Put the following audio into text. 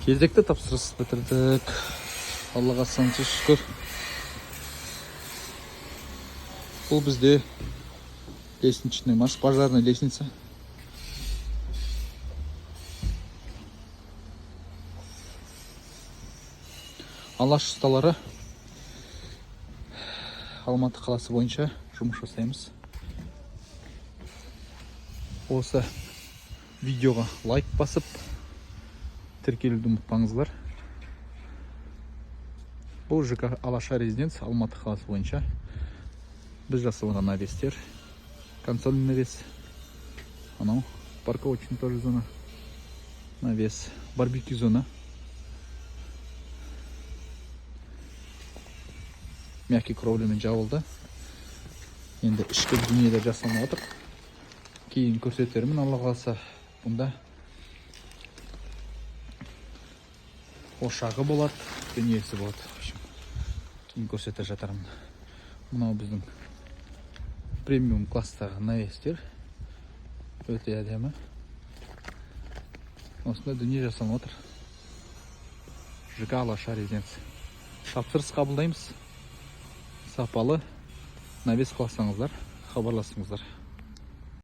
Кезекті тапсырыс бітірдік, Аллаға сансыз шүкір. Бұл бізде лестничный марш, пожарный лестница. Алаш ұсталары Алматы қаласы бойынша жұмыс жасаймыз. Осы видеоға лайк басып, тіркелуді ұмытпаңыздар. Бұл ЖК Алаша Резиденс, Алматы қаласы бойынша біз жасалған навестер. Консольный навес, анау парковочный тоже зона, навес, барбекю зона, мягкий кровлямен жабылды. Енді ішкі дүниелер жасалынып жатыр, кейін көрсетермін, Алла қаласа. Бұнда ошағы болады, дүниесі болады, в общем, кейін көрсете жатармын. Мынау біздің премиум класстағы навестер, өте әдемі. Осындай дүние жасалынып отыр. ЖК Алаша Резиденс, тапсырыс қабылдаймыз. Сапалы навес қаласаңыздар, хабарласыңыздар.